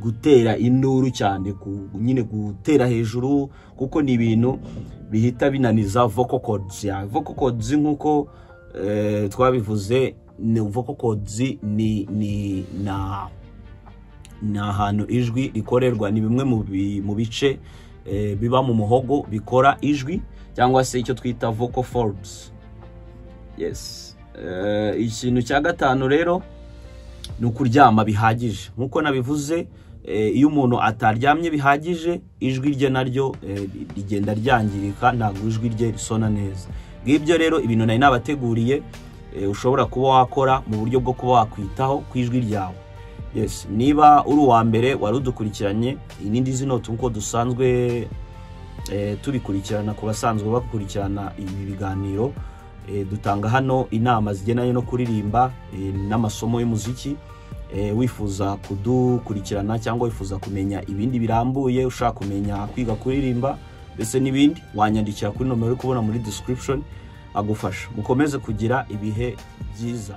gutera induru cyane, nyine gutera hejuru, kuko ni ibintu bihita binaniza vocal cords yawe. Vocal cords, nk'uko twabivuze, ni vocal cords ni ahantu ijwi rikorerwa, ni bimwe mu bice biba mu muhogo bikora ijwi, cyangwa se icyo twita vocal folds. Yes. Ikintu cya gatanu rero ni ukuryama bihagije. Nk'uko nabivuze, iyo umuntu ataryamye bihagije, ijwi rye naryo rigenda ryangirika, ntabwo ijwi rye risona neza. Ngibyo rero ibintu nari nabateguriye ushobora kuba wakora mu buryo bwo kuba wakwitaho ku ijwi ryawe. Yes, niba uri uwa mbere wari udukurikiranye, iyi ni Ndizi Note, nk'uko dusanzwe tubikurikirana. Ku basanzwe bakurikirana ibi biganiro, dutanga hano inama zigendanye no kuririmba n'amasomo y'umuziki. Wifuza kudukurikirana cyangwa wifuza kumenya ibindi birambuye, ushaka kumenya kwiga kuririmba ndetse n'ibindi, wanyandikira kuri nomero uri kubona muri description, agufasha. Mukomeze kugira ibihe byiza.